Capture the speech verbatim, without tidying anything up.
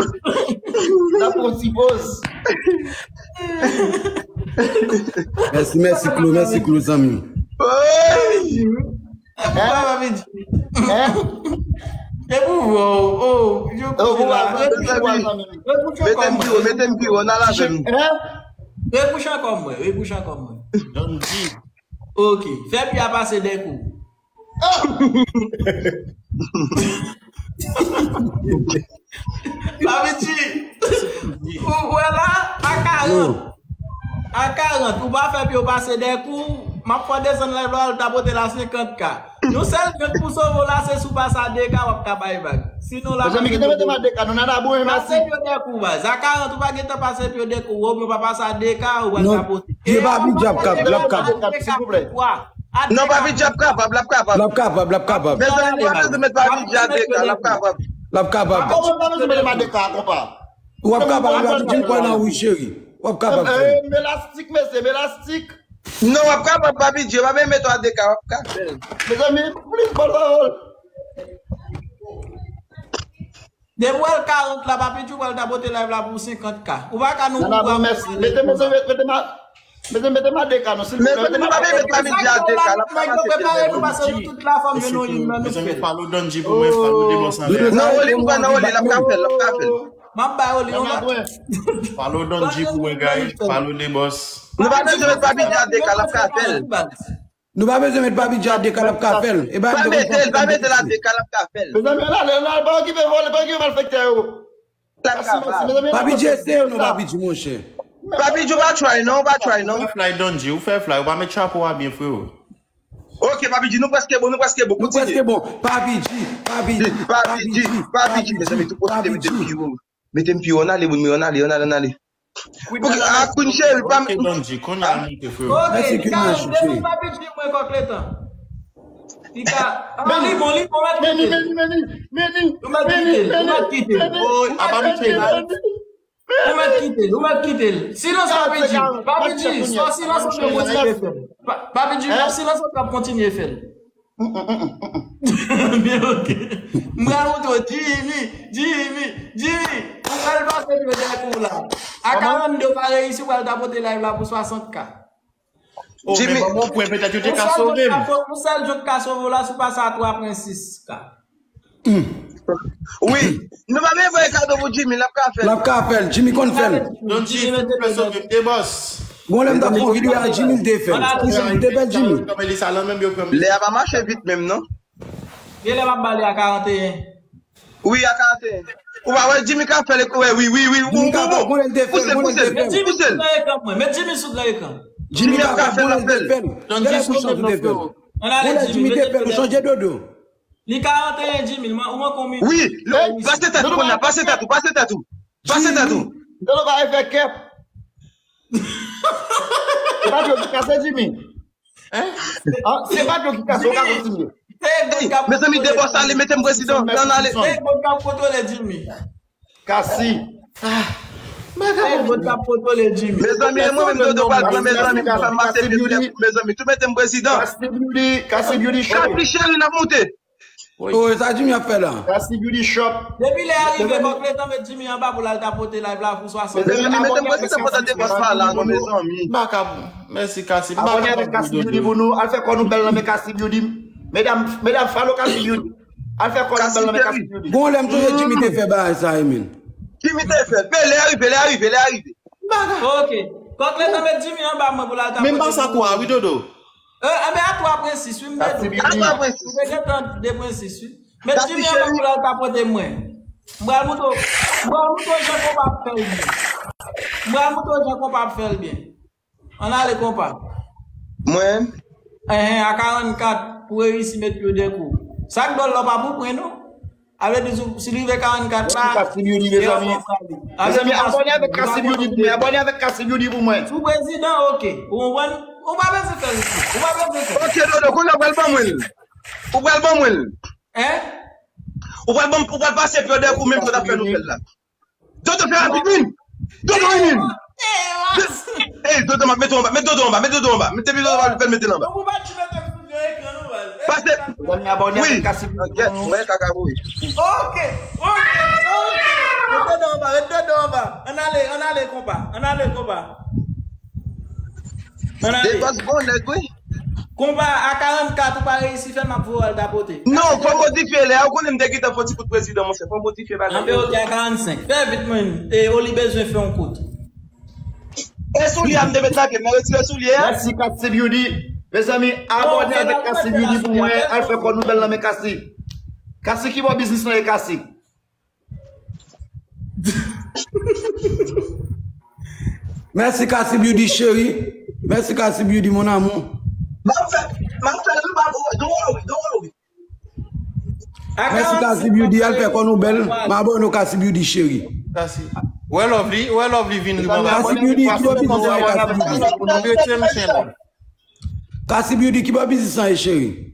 N ap pran ti poz. Mèsi, mèsi, Klo, mèsi, Klo, zanmi. Ey! Pouwa, Papi G. Hein? E pouwa, oh, oh, yo Oh, kouche pouwa, la. mete pouwa, zanmi. Rebouche Mete kò m pi wo, mwen. Mete m pi wo, nan la vè m. Hein? Rebouche kò mwen, rebouche kò mwen. Don G. Ok, fè pi a pase de kou. Papi G, ou wè la, a karant. A karant, ou pa fè pi yo pase de kou, m ap fè desann live la, al tapote la senkant K. Nou sèl jwèt pou sove w la, se si w pase a de K, w ap ka bay vag. Sinon la, Mezanmi, kite mete ma de K, nou nan dabou, men pase masi. Pi yo de kou, baz. A karant, ou pa gentan pase pi yo de kou, ou pa pase a de K, ou pral Non, tapote. Papi G ap kap, l ap kap. Silvouplè. Non, Papi G ap kapab, l ap kapab. L ap kapab, l ap kapab. Mezanmi, nou pa bezwen met Papi G a de K, l ap kapab. L ap kapab. Kòman pa bezwen mete ma de K, konpa? W ap kapab, Papi G, m kwè nan ou, cheri. W ap kapab, cheri. Eh, melastik, mesye, melastik. Non, w ap kapab, Papi G, w ap met a de K, w ap kapab. Mezanmi, plis bòl pawòl. Depi w al karant la, Papi G, ou pral tapote live la pou senkant K. Ou pa ka nou Nan la bon, mèsi. Mete, mete, mete, mete ma, mete, mete ma de K, non, silvouplè. Mezanmi, nou pa bezwen met Papi G a de K, l ap kapab. Prepare nou pase nou tout la fòm, je nou yin nan nou Mezanmi, fè. Follow Don G pou mwen, follow Debòs anlè. Nan oli, m kwè nan oli, l ap ka fè l, l ap ka fè l. M ap bay oli yon lòt. Follow Don G pou mwen, guys. Follow Debòs. Nou pa bezwen met Papi G a de K, l ap ka fè l. Nou pa bezwen met Papi G a de K, l ap ka fè l. E pa Pa mete l, pa mete l a de K, l ap ka fè l. Mezanmi, ann ale, ann ale, pa okipe vòlè, pa okipe malfektè yo. L ap kapab. Papi G, se yo non, Papi G, monchè. Papi G pa try non, pa try non. Ou fè fly Don G, ou fè fly, ou pa met chapo a byen, frero. Ok, Papi G, nou prèske bon, nou prèske bon. Nou prèske bon. Papi G, Papi G, Papi G, Papi G, mezanmi, tou poste mete pi wo. Mete m pi wo, ann ale, moun mwen, ann ale, ann ale, ann ale. Ok, a Queen Cheri, pa m. Ok, Don G, kounye a monte, frero. Ok, Mèsi, li ka Queen rete Cheri. pou Papi G mwen kòk letan. Li ka, ah, li bon, li bon, mèt Meni, kite l. meni, meni, meni, Ou mèt kite l, ou mèt kite l. Oh, a pa m cheri. Ou mèt kite l, ou mèt kite l. Silans Papi G, Papi G, swa silans ou kontinye fè l. Pa- Papi G, swa silans ou ap kontinye fè l. Byen, ok. M pral montre w, Jimmy, Jimmy, Jimmy. Ou pral pase pi yo de kou la. A karannde ou pa reyisi, ou pral tapote live la pou swasant K. Oh, men ban m yon pwen, petèt yo te ka sove m. Ou sèl jwèt ka sove w la, si w pase a twa pwen sis K. Wi, nou pa bezwen voye kado pou Jimmy, l ap ka fè l. L ap ka fè l, Jimmy konn fè l. Don G, silvouplè, sove m, Debòs. Gon lè m t ap fè yon videyo a Jimmy, l te fè l. Kisa, l te fè l, Jimmy? Melissa, lan menm yo pran m. Lè a pa mache vit menm, non? Gen lè m ap bale a karanteyen. Wi, a karanteyen. Ou pa wè Jimmy ka fè l, wè, wi, wi, wi, Jimmy ka fè l, gon lè l te fè l, gon lè l te fè l. Met Jimmy sou nan ekran mwen, met Jimi sou nan ekran. Jimmy ka fè l, gon lè l te fè l. Gade kouchan tou te fè l. Gon lè Jimmy te fè l, ou chanje dodo. Li karanteyen Jimmy, ou manke yon minit. Wi, pase tèt ou, kounye a, pase tèt ou, pase tèt ou. Pase tèt ou. Dodo pa fè kèp. Se pa yo ki kase Jimmy. Se pa yo ki kase, ou ka kontinye. Mezanmi, Debòs ale, mete m prezidan. Ann ale. Se Gon k ap kontwole Jimmy. Kasi. Se Gon k ap kontwole Jimmy. Mezanmi, e mwen menm Dodo pral pran, mezanmi, pou fè m pase pye m, mezanmi, tou mete m prezidan. Kasi Beauty, Kasi Beauty Shop. Kasi Cheri, n ap moute. Oh, e sa Jimmy ap fè la. Kasi Beauty Shop. Depi lè a rive, fòk letan met Jimmy anba pou l al tapote live la pou swasant. Mezanmi, mete m prezidan pandan Debòs pa la, non, mezanmi. M pa ka, mèsi Kasi. M pa Abòne ka avèk Kasi Beauty pou nou. Al fè kò nou bèl nan men Kasi Beauty. Medam, medam, follow Kasi Beauty. Al fè kò nou bèl nan men Kasi Beauty. Gon lè m sonje Jimmy te fè bagay sa, Emil. Jimmy te fè. Pe lè a rive, lè a rive, lè a rive. Ok. Kòk letan met Jimmy anba mwen pou l al tapote. Men m pa sa twa, wi, Dodo. Eh, anben a twa pwen sis, wi, m te di. A twa pwen sis. M te gentan de pwen sis, wi. Met Jimmy anba pou l al tapote mwen. M pral moutre w, m pral moutre w jan konpa ap fè l byen. M pral moutre w jan konpa ap fè l byen. Ann ale konpa. Mwen? Enhen, a karannkat, pou reyisi met pye w de kou. Sa k dòl la w pa pou pwen, non. A vle di, si, si l rive karannkat la, Kasi Beauty, mezanmi. Mezanmi, abòne avèk Kasi Beauty pou mwen. Abòne avèk Kasi Beauty pou mwen. Sou prezidan, ok. Ou konprann? Ou pa bezwen fè l isit. Ou pa bezwen fè l. Ok, Dodo, kounye a w pral ban mwen l. Ou pral ban mwen l. Hein? Ou pral ban, ou pral pase pye w de kou menm jan w t ap fè nou fè l la. Dodo, fè rapid, vin. Dodo, vin. Ey, Dodo, m ap mete w anba, met Dodo anba, met Dodo anba, mete Dodo anba, fè l mete l anba. Ou pa ti mete m sou ekran, non, baz. Pase. Mezanmi, abòne Wi. avèk Kasi Beauty. Ok, mwen kaka voye. Ok, ok, ok. Mete nan ale, ann ale, konpa. Ann ale, konpa. Ann ale. Defans bon nèg, wi. Konpa, a karannkat ou pa reyisi fè l, m ap voye al tapote. Non, fò modifye lè. Ou konnen m te gentan fè yon ti kout prezidan, monchè. Fò modifye bagay. Anbe, oke, a karannsenk. Fè vit, mwen. E Oli bezwen fè yon kout. E soulye a m te met lakè, m retire soulye a. Mèsi, Cassi Beauty. Mezanmi, abòne avèk Cassi Beauty pou mwen. Al fè kò nou bèl nan men Cassi. Cassi, ki bò biznis lan ye, Cassi? Mèsi, Cassi Beauty, cheri. Mèsi, Cassi Beauty, mon amour. M ap fè, m ap fè l, m ap, don't worry, don't worry. Mèsi, Cassi Beauty, al fè kò nou bèl. M abòne w, Cassi Beauty, cheri. Cassi. Wè love li, wè love li vin rive. Cassi Beauty, ki bò biznis lan ye, Cassi Beauty? Pou nou retire misye la. Cassi Beauty, ki bò biznis lan ye, cheri?